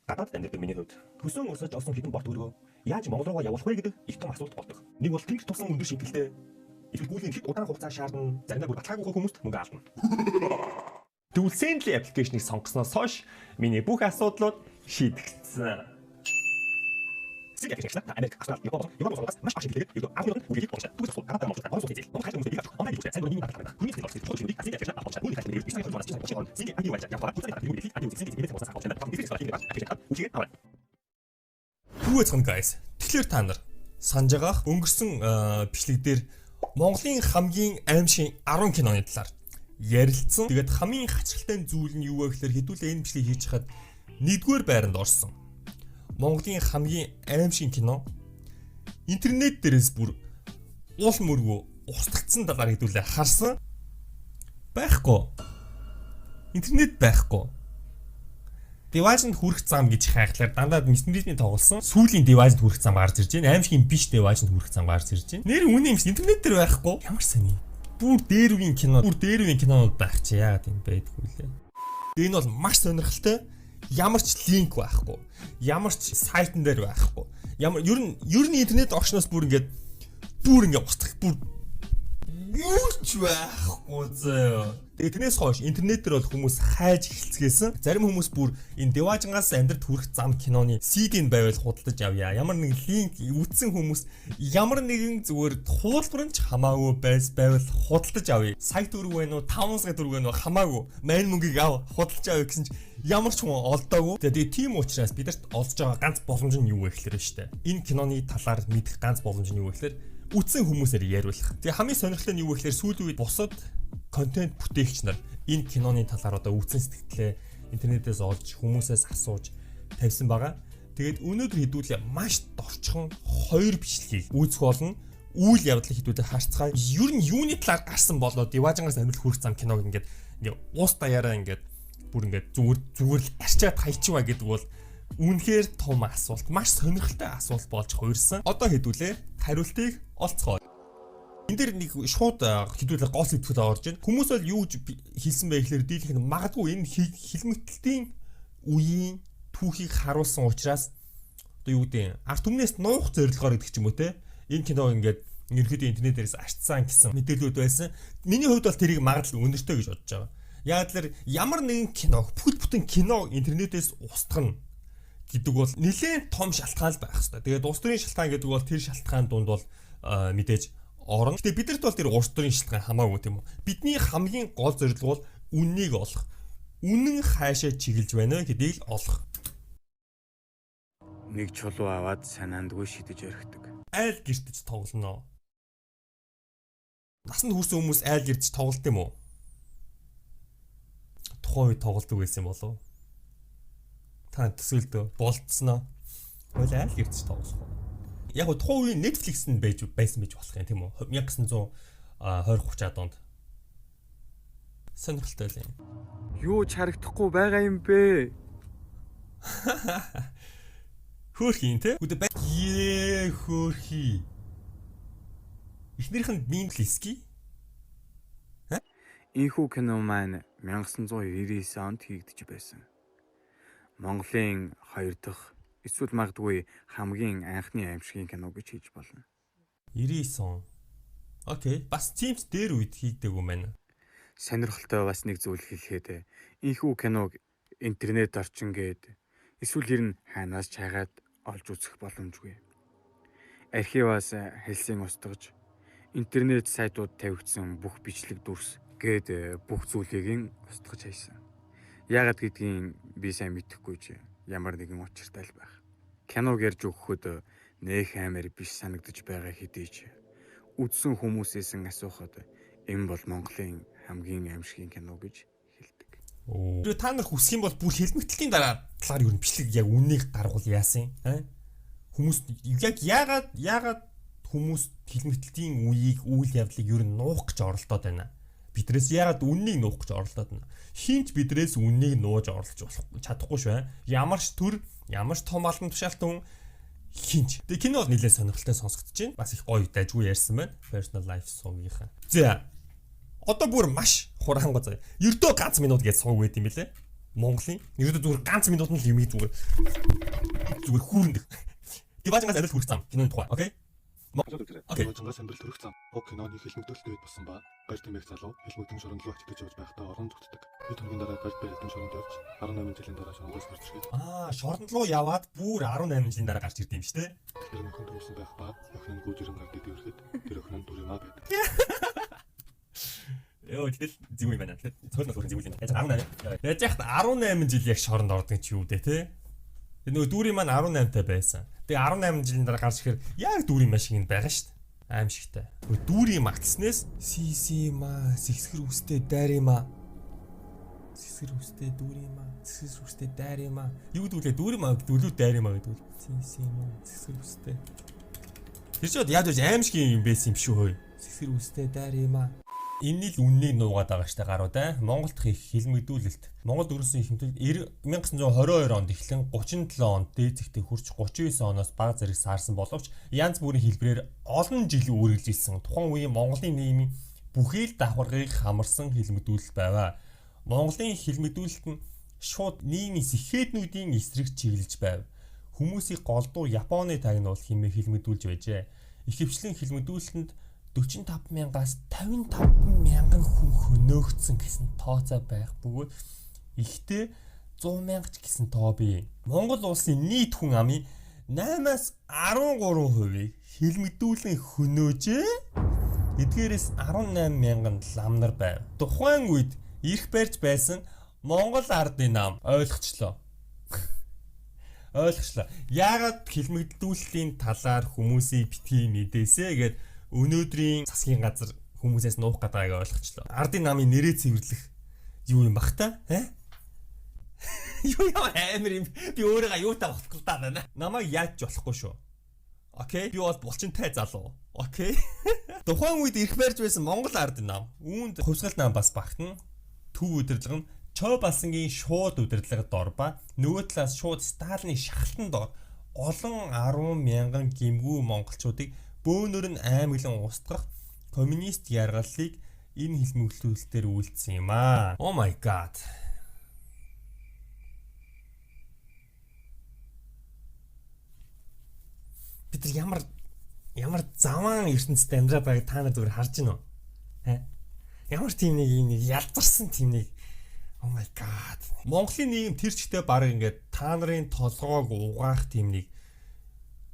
Гадаадд амьдардаг миний хувьд төсөн урсаж олсон хэдэн бор төгрөгөө яаж Монгол руугаа явуулах вэ гэдэг их том асуулт болдог. Нэг бол тэнгэр тулсан өндөр шимтгэлтэй, эсвэл гүйлийн хэд удаан хугацаа шаардна, заримдаа бүр баталгаагүй хүмүүст мөнгө алдна. Тэгвэл Sendly application ийг сонгосноос хойш миний бүх асуудлууд шийдэгдсэн. Sendly application Америк, Австрали, Япон, Европ улсаас маш бага шимтгэлээр ердөө 10 минутанд хүлээх боломжтой. Түүнээс бусад гадаад Монгол орон сууцны зээл, Монгол хайлт хүмүүсийг авах онлайн үйлчлэг, сайн дурын нийгмийн даатгал, хүний зээл орсон чуулган Sendly application авах боломжтой. Түүний хайлт нэр 9 Sendly ID байж явах хугацааны дараа тэрүүгээр ID Sendly имэйл цугсаас авах боломжтой. Application үйлчилгээ аваарай. Юу яцхан, guys. Тэгэхээр та нар санаж байгаах өнгөрсөн бичлэг дээр Монголын хамгийн аймшгийн 10 киноны талаар ярилцсан. Тэгээд хамгийн хачирхалтай зүйл нь юу вэ гэхээр хэдүүлээ энэ бичлэгийг хийж хахад нэгдүгээр байранд орсон. Монголын хамгийн аймшгийн кино интернет дээрээс бүр уул мөргөө устгацсан талаар хэдүүлээ харсан. Байхгүй. Интернет байхгүй. Диваажинд хүрэх зам гэж хайхлаар дандаа Мистер тоглосон. Сүүлийн Диваажинд хүрэх зам гарч ирж байна. Аймшгийн биш Диваажинд хүрэх зам гарч ирж байна. Нэр үнэ юм шиг интернет дээр байхгүй. Ямар сони. Бүр дээр үеийн кино, бүр дээр үеийн кинонууд байх чи яагаад юм байдгүй лээ. Энэ бол маш сонирхолтой. Ямар ч link байхгүй. Ямар ч сайтн дээр байхгүй. Ямар ер нь интернет орчноос бүр ингээд устгах бүр юу ч байхгүй зөө. Тэгээ тэрнээс хойш интернет дээр бол хүмүүс хайж эхэлцгээсэн. Зарим хүмүүс бүр энэ Диваажингаас амьдралд хүрэх зам киноны CD-н байвал худалдаж авъя. Ямар нэгэн link үтсэн хүмүүс ямар нэгэн зүгээр хуулбар нь ч хамаагүй байвал худалдаж авъя. Сая төгрөг байна уу, 5 сая төгрөг байна уу, хамаагүй. Мань мөнгийг ав, худалдаж авъя гэсэн чи ямар ч хүн олдоогүй. Тэгээ тийм учраас бидэрт олдож байгаа ганц боломж нь юу вэ гэхээр штэ. Энэ киноны талаар мэдэх ганц боломж нь юу вэ гэхээр үтсэн хүмүүсээр яриулах. Тэгээ хамгийн сонирхолтой нь юу вэ гэхээр сүүлийн үед бусад контент бүтээгч нар энэ киноны талаар одоо үтсэн сэтгэлээ интернетээс олж, хүмүүсээс асууж тавьсан байгаа. Тэгээд өнөөдөр хэдүүлээ маш дорчхон хоёр бичлэгийг үүсэх болно. Үйл явдлыг хэдүүлээ харцгаая. Ер нь юуны талаар гарсан болоо Диваажингаас амьдрал хүрэх зам киног ингээд уус даяараа ингээд бүр ингээд зүгээр зүгээр л арчаад хайчваа гэдэг бол үнэхээр том асуулт, маш сонирхолтой асуулт болж хувирсан. Одоо хэдүүлээ хариултыг олцгоо. Энэ дээр нэг шууд хэдүүлээ гол сэдвүүд орж байна. Хүмүүс бол юу гэж хэлсэн бэ гэхээр дийлэх нь магадгүй энэ хилмигдэлтийн үеийн түүхийг харуулсан учраас одоо юу гэдэг ард түмнээс нуух зорилгоор гэдэг ч юм уу, те, энэ кино ингээд ерөнхийдөө интернет дээрээс арчсан гэсэн мэдээлүүд байсан. Миний хувьд бол тэрийг магадлал өндөртэй гэж бодож байгаа. Яг л ямар нэгэн кино, бүхэл бүтэн кино интернетээс устгана гэдэг бол нэлээд том шалтгаан л байх хэвээр. Тэгээд улс төрийн шалтгаан гэдэг бол тэр шалтгаан дунд бол мэдээж орно. Гэтэ бидэрт бол тэр улс төрийн шалтгаан хамаагүй, тийм үү? Бидний хамгийн гол зорилго бол үннийг олох. Үнэн хаашаа чиглэж байна гэдгийг л олох. Нэг чулуу аваад санаандгүй шидэж орхидог. Айл гэртэж тоглоно. Насанд хүрсэн хүмүүс айл гэртэж тоглолт юм уу? Тухайн үед тоглолдог байсан юм болов уу? Та төсөөлдөө болцсноо. Хойл айл гэртэж тоглох уу? Яг го тухайн үеийн Netflix нь байж байсан байж болох юм, тийм үү? 1920 30-аад онд. Сонирхолтой л юм. Юу ч харагдахгүй байгаа юм бэ? Хөөрхий те. Үдэ бай. Ее, хөөрхий. Эхнэрийнх нь Мимлиски. Энэхүү кино маань 1999 онд хийгдэж байсан. Монголын хоёр дахь эсвэл магадгүй хамгийн анхны аймшгийн кино гэж хэлж болно. 99 он. Okay. Бас тийм ч дээр үед хийгдээгүй байна. Сонирхолтой бас нэг зүйл хэлэхэд энэхүү киног интернет орчин гээд эсвэл ер нь хаанаас ч хайгаад олж үзэх боломжгүй. Архиваас хэлсэн устгаж, интернет сайтууд тавигдсан бүх бичлэг дүрс гээд бүх зүйлийг нь устгаж хайсан. Яагаад гэдгийг би сайн мэдэхгүй ч ямар нэгэн учиртай л байх. Киног ярьж өгөхөд нэх амар биш санагдаж байгаа хэдий ч үзсэн хүмүүсээс нь асуухад энэ бол Монголын хамгийн аймшгийн кино гэж хэлдэг. Тэр та нар хүсэх юм бол бүр хэлмэгдлийн дараа талаар юу бичлэг яг үннийг гаргуул яасан аа? Хүмүүс яг яагаад хүмүүс хэлмэгдлийн үеийг, үйл явдлыг ер нь нуух гэж оролдоод байна? Бидрээс яагаад үннийг нуух гэж оролдоод байна? Хинч бидрээс үннийг нууж оролдож болох чадахгүй шүү. Ямар ч төр, ямар ч том албан тушаалтай хүн хинч. Тэгээ кино бол нэлээд сонирхолтой сонсогдож байна. Бас их гоё дажгүй ярьсан байна. Personal Life сувгийнхаа. За. Одоо бүр маш хураангуй заяа. Ердөө ганц минут гэж сувг байт юм билээ. Монголын ерөөдөө зүгээр ганц минутанд л юмыг зүгээр зүгээр хүүрндэг. Диваажингаас амьдрал хүрэх зам киноны тухай. Okay. Okay. Диваажингаас амьдрал төрөх зам. Уг киноны хилмигдүүлэлт үед болсон ба гарт эмээх залуу хилмигдэн шоронд руу очиж явж байхдаа орон зүгтдэг. Хэд хоногийн дараа гарт барилдан шоронд явж 18 жилийн дараа шорондоос гарч ирэхэд Аа, шоронд руу яваад бүр 18 жилийн дараа гарч ирд юм шүү дээ. тэр охин төрүүлсэн байх ба охин нь гүйж ирэн гардаг дэврэхэд тэр охин нь дүрмаа байдаг. Йоо, тэгэл зөв юм байна. Тэгэхээр цоол нь зөв юм. Яаж 18. Яаж яхад 18 жил яг шоронд ордог чи юу дээ те? Тэр нөгөө дүүрийн маань 18 та байсан. Тэгээ 18 жилийн дараа гарч ирэхээр яг дүүрийн маань шиг нь байгаа шүү дээ. Аимшигтай. Нөгөө дүүрийн маа гэснээс си си ма сэгсгэр үстэй дайрын ма. Сэгсгэр үстэй дүүрийн ма. Сэгсгэр үстэй дайрын ма. Юу гэдэг үлээ дүүрийн ма гэдэг үлээ дайрын ма гэдэг үл. Си си ма сэгсгэр үстэй. Тэр чинь яаж яаж аимшиг юм байсан юм шүү хөөе. Сэгсгэр үстэй дайрын ма. Энэний л үннийг нуугаад байгаа штэ гарууд аа. Монголд их хилмигдүүлэлт. Монгол өрнөсөн их хэмтэл 1922 онд эхлэн 37 онд дээд зэгтээ хүрч 39 оноос бага зэрэг саарсан боловч янз бүрийн хэлбэрээр олон жил үргэлжилсэн. Тухайн үеийн Монголын нийгмийн бүхий л давхаргыг хамарсан хилмигдүүлэлт байваа. Монголын хилмигдүүлэлт нь шууд нийгмийн сэхэтнүүдийн эсрэг чиглэж байв. Хүмүүсийг голдуу Японы тагнуул хэмээн хилмигдүүлж байжээ. Ихэвчлэн хилмигдүүлэлтэнд 45 мянгаас 55 мянган хүн хөнөөгдсөн гэсэн тооцоо байх бөгөөд ихтэй 100 мянга ч гэсэн тоо бий. Монгол улсын нийт хүн амын 8-аас 13%-ийг хилмигдүүлэн хөнөөжээ. Эдгээрээс 18 мянган лам нар байв. Тухайн үед эрх барьж байсан Монгол ардын нам ойлгочлоо. Ойлгочлоо. Яагаад хилмигдүүлэлийн талаар хүмүүсийг битгий мэдээсэ гэд өнөөдрийн засгийн газар хүмүүсээс нуух гэдэг байгааг ойлгочлоо. Ардын намын нэрээ цэвэрлэх юу юм бах та? Э? Юу юм амар юм. Би өөрийгөө юутай болохгүй та байна. Намайг яаж ч болохгүй шүү. Okay. Би бол булчинтай залуу. Okay. Тухайн үед эрх барьж байсан Монгол ардын нам. Үүнд хувьсгал нам бас багтана. Төв удирдлага нь Чой Балсангийн шууд удирдлага дор ба нөгөө талаас шууд Сталины шахалтан дор олон 10 мянган гимгүү монголчуудыг бөөнөр нь аймаглан устгах коммунист яргаллыг энэ хилмигдүүлэлтээр үйлдсэн юм аа. Oh my god. Бид нар ямар заваан ертөнцид амьдраад байгааг та нар зүгээр харж байна уу? Хэ? Ямар тийм нэг юм нэг ялзарсан тийм нэг Oh my god. Монголын нийгэм тэр чигтээ баг ингээд та нарын толгойг угаах тийм нэг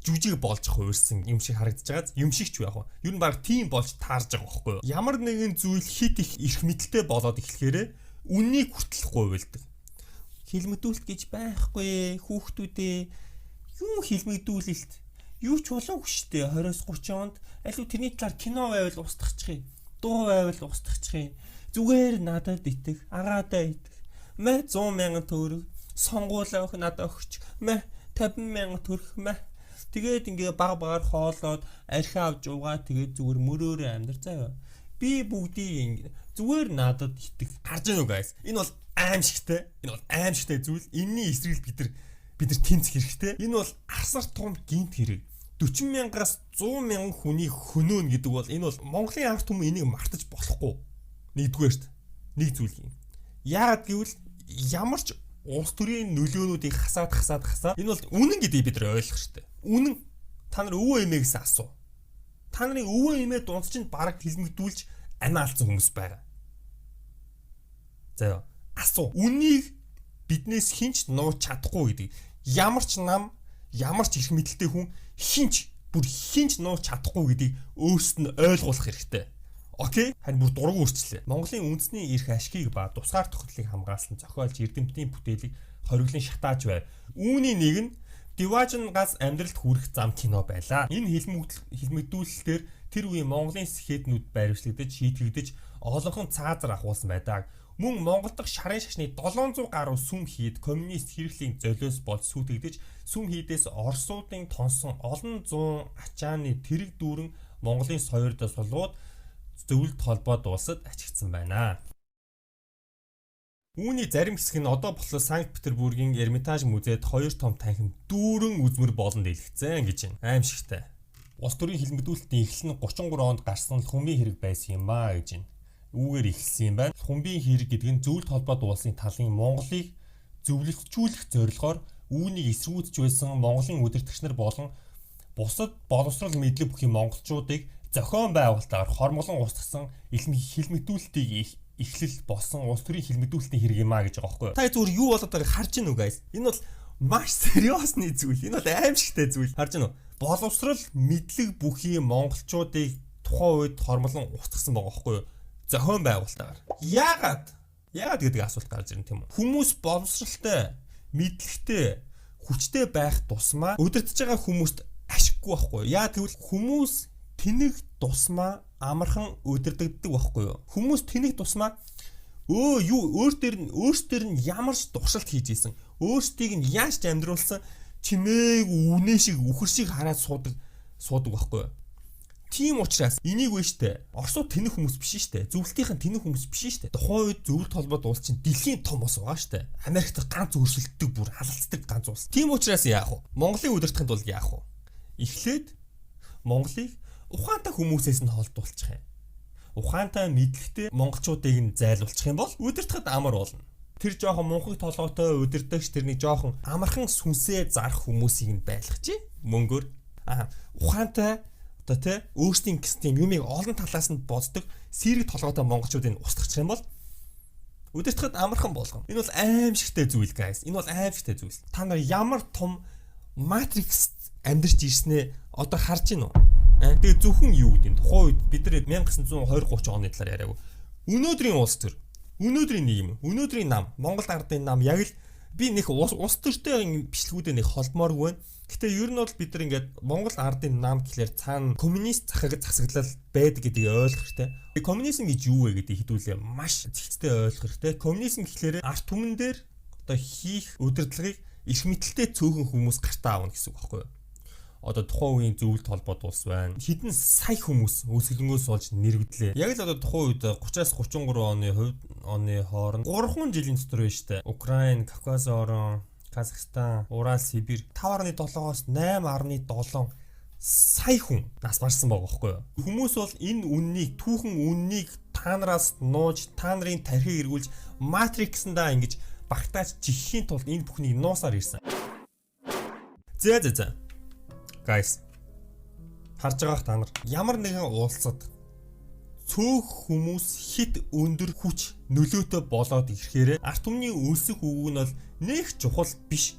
жүжиг болж хувирсан юм шиг харагдаж байгаа. Юм шиг ч яг. Ер нь баг тийм болж таарж байгаа байхгүй юу? Ямар нэгэн зүйл хит их эрх мэдэлтэй болоод эхлэхээрээ үннийг хүртэл гуйвалдаг. Хилмигдүүлэлт гэж байхгүй хүүхдүүдээ юу хилмигдүүлэлт юу ч болоогүй шүү дээ 20-с 30 онд алив тэрний талаар кино байвал устгахчих юм. Дуу байвал устгахчих юм. Зүгээр надад итэх, агаадаа итэх. Мэ 100 мянган төгрөг сонгуулаа өх надад өгч. Мэ 50 мянган төгрөг мэ. Тэгээд ингээ баг багаар хоолоод архи авч уугаа тэгээд зүгээр мөрөөрөө амьдр заяа. Би бүгдийг зүгээр надад итэх. Харж байна уу guys? Энэ бол аимшигтай. Энэ бол аимшигтай зүйл. Энийний эсрэг бид нар тэмцэх хэрэгтэй. Энэ бол асар том гинт хэрэг. 40 мянгаас 100 мянган хүний хөнөөнө гэдэг бол энэ бол Монголын ард түмэн энийг мартаж болохгүй. Нэгдүгээрт нэг зүйл юм. Яагаад гэвэл ямар ч улс төрийн нөлөөнүүдийг хасаад хасаад хасаад энэ бол үнэн гэдгийг бид нар ойлгох хэрэгтэй. Үнэн та нар өвөө эмээгээс асуу. Та нарын өвөө эмээ дунд чинь бараг хилмигдүүлж амиа алдсан хүмүүс байгаа. За яа. Асуу. Үннийг биднээс хинч нууж чадахгүй гэдэг. Ямар ч нам, ямар ч эрх мэдэлтэй хүн хинч бүр хинч нууж чадахгүй гэдгийг өөрсдөд нь ойлгуулах хэрэгтэй. Okay. Харин бүр дург өөрчлөлээ. Монголын үндэсний эрх ашигыг ба тусгаар тогтолтыг хамгаалсан зохиолч эрдэмтдийн бүтээлийг хориглон шатааж байв. Үүний нэг нь Диваажингаас амьдралд хүрэх зам кино байлаа. Энэ хилмигдүүлэлтээр тэр үеийн Монголын сэхэтнүүд баривчлагдаж, шийтгэгдэж олонхон цаазар ахуулсан байдаг. Мөн Монгол дахь шарын шашны 700 гаруй сүм хийд коммунист хэрэглийн золиос болж сүйтгэгдэж, сүм хийдээс Оросуудын тонсон олон зуун ачааны тэрэг дүүрэн Монголын соёрдоо сулууд зөвлөлт холбоод улсад ачигдсан байна. Үүний зарим хэсэг нь одоо болохоор Санкт Петербургийн Эрмитаж музейд хоёр том танхим дүүрэн үзмэр болон дэлгэцсэн гэж байна. Аимшигтай. Улс төрийн хилмигдүүлэлтийн эхлэл нь 33 онд гарсан Лхүмбийн хэрэг байсан юм аа гэж байна. Үүгээр эхэлсэн юм байна. Лхүмбийн хэрэг гэдэг нь зөвлөлт холбоод улсын талын Монголыг зөвлөлтжүүлэх зорилгоор үүнийг эсэргүүцэж байсан Монголын удирдагч нар болон бусад боловсрол мэдлэг бүхий монголчуудыг зохион байгуулалтаар хормголон устгасан хилмигдүүлэлтийг эхлэл болсон улс төрийн хилмигдүүлэлтийн хэрэг юм а гэж байгаа байхгүй юу? Та зүгээр юу болоод байгааг харж гин үү, guys? Энэ бол маш serious ны зүйл. Энэ бол аимшигтай зүйл. Харж гин үү? Боловсрол мэдлэг бүхий монголчуудыг тухайн үед хормолон устгасан байгаа байхгүй юу? Зохион байгуулалтаар. Яагаад? Яагаад гэдэг асуулт гарч ирнэ, тийм үү? Хүмүүс боловсралтай, мэдлэгтэй, хүчтэй байх тусмаа удирдах байгаа хүмүүст ашиггүй байхгүй юу? Яа гэвэл хүмүүс тэнэг тусмаа амархан удирдагддаг байхгүй юу? Хүмүүс тэнэг тусмаа өө юу өөр дээр нь өөрсдөр нь ямар ч туршилт хийж исэн. Өөрсдийг нь яаж ч амьдруулсан чимээг үнэ шиг үхэр шиг хараад суудаг суудаг байхгүй юу? Тийм учраас энийг вэ штэ. Оросууд тэнэг хүмүүс биш штэ. Зөвлөлтийнх нь тэнэг хүмүүс биш штэ. Тухайн үед зөвлөлт холбоот улс чинь дэлхийн том улс байгаа штэ. Америкт ганц өрсөлддөг, бүр халалцдаг ганц улс. Тийм учраас яах вэ? Монголыг удирдахын тулд яах вэ? Эхлээд Монголыг ухаантай хүмүүсээс нь холдуулчих юм. Ухаантай, мэдлэгтэй монголчуудыг нь зайлуулчих юм бол удирдахад амар болно. Тэр жоохон мунхаг толгойтой удирдагч, тэрний жоохон амархан сүнсээ зарах хүмүүсийг нь байлгах. Мөнгөөр ухаантай одоо те өөрсдийн гэсэн тийм юмыг олон талаас нь боддог сэрэг толгойтой монголчуудыг устгах юм бол удирдахад амархан болгоно. Энэ бол аимшигтай зүйл, guys. Энэ бол аимшигтай зүйл. Та нар ямар том Matrix амьдарч ирснээ одоо харж гин үү? Тэгээ зөвхөн юу гэдэг нь тухайн үед бид нар 1920 30 оны талаар яриаг. Өнөөдрийн улс төр, өнөөдрийн нийгэм, өнөөдрийн нам, Монгол ардын нам яг л би нэг улс төртэй бичлэгүүдээ нэг холбоомооргүй байна. Гэтэ ер нь бол бид нар ингээд Монгол ардын нам гэхлээр цаана коммунист захаг засаглал байдаг гэдгийг ойлгох хэрэгтэй. Коммунизм гэж юу вэ гэдгийг хэдүүлээ маш зэгцтэй ойлгох хэрэгтэй. Коммунизм гэхлээр ард түмэн дээр одоо хийх удирдлагыг эрх мэдэлтэй цөөхөн хүмүүс гартаа авна гэсэн үг байхгүй юу? Одоо тухайн үеийн зөвлөлт холбоот улс байна. Хэдэн сая хүмүүс өсгөлөнгөөс болж нэрвдлээ. Яг л одоо тухайн үед 30-аас 33 оны хувьд оны хооронд 3 жилийн дотор байна штэ. Украин, Кавказ орон, Казахстан, Урал, Сибирь 5.7-оос 8.7 сая хүн нас барсан байгаа байхгүй юу? Хүмүүс бол энэ үннийг, түүхэн үннийг та нараас нууж, та нарын тархийг эргүүлж, Matrix-ндаа ингэж багтааж жихэхийн тулд энэ бүхнийг нуусаар ирсэн. За за за. Guys, харж байгаах та нар, ямар нэгэн уулзад цөөх хүмүүс хит өндөр хүч нөлөөтэй болоод ирэхээр ард түмний өлсөх үгүү нь бол нэг чухал биш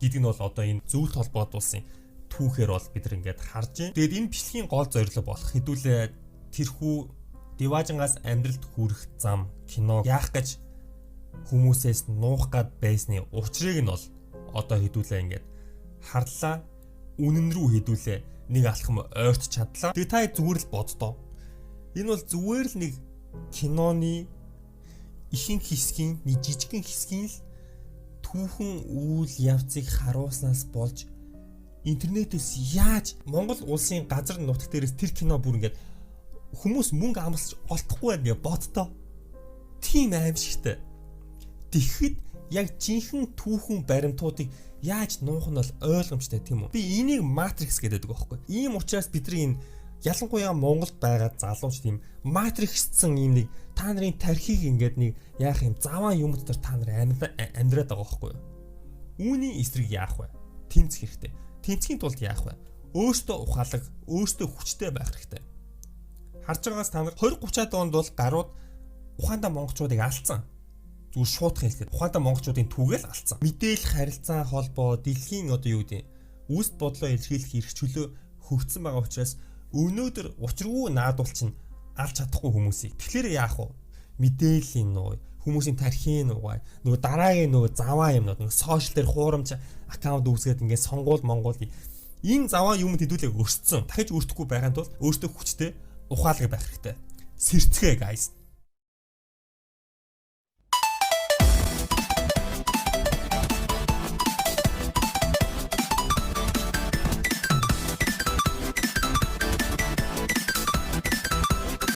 гэдэг нь бол одоо энэ зөвлөлт холбоот улсын түүхээр бол бид нар ингээд харж байна. Тэгээд энэ бичлэгийн гол зорилго болох хэдүүлээ тэрхүү Диваажингаас амьдралд хүрэх зам кино яах гэж хүмүүсээс нуух гад байсны учрыг нь бол одоо хэдүүлээ ингээд харлаа, үнэн рүү хэдүүлээ нэг алхам ойрт чадлаа. Тэгээ та зүгээр л боддоо. Энэ бол зүгээр л нэг киноны ихэнх хэсгийн, нэг жижигхэн хэсгийн л түүхэн үйл явцыг харуулснаас болж интернетээс яаж Монгол улсын газар нутаг дээрээс тэр кино бүр ингээд хүмүүс мөнгө амлаж олдохгүй байна гэж боддоо. Тийм аимшигтай. Тэгэхэд яг жинхэнэ түүхэн баримтуудыг яаж нуух нь бол ойлгомжтой, тийм үү? Би энийг Matrix гэдэг байхгүй. Ийм учраас бидний энэ ялангуяа Монголд байгаа залууч тийм Matrix-цсан ийм нэг та нарын тархийг ингээд нэг яах юм заваан юм дотор та нар амьдраад байгаа байхгүй юу? Үүний эсрэг яах вэ? Тэмцэх хэрэгтэй. Тэмцэхийн тулд яах вэ? Өөртөө ухаалаг, өөртөө хүчтэй байх хэрэгтэй. Харж байгаас та нар 20 30-аад онд бол гарууд ухаантай монголчуудыг алдсан. Зүгээр шуудах хэлэхэд ухаантай монголчуудын түүгээл алдсан. Мэдээлэл, харилцаа, холбоо, дэлхийн одоо юу гэдэг үүсд бодлоо илэрхийлэх эрх чөлөө хөгжсөн байгаа учраас өнөөдөр учиргүй наадвал чинь алж чадахгүй хүмүүсийг. Тэгэхээр яах вэ? Мэдээллийн нууй, хүмүүсийн тархийн нугай, нөгөө дараагийн нөгөө заваа юмнууд, нөгөө social дээр хуурамч account үүсгээд ингээд сонгуул монгол энэ заваа юмд хэдүүлээ өрсцөн. Дахиж өртөхгүй байхын тулд өөртөө хүчтэй, ухаалаг байх хэрэгтэй. Сэрцгээ, guys.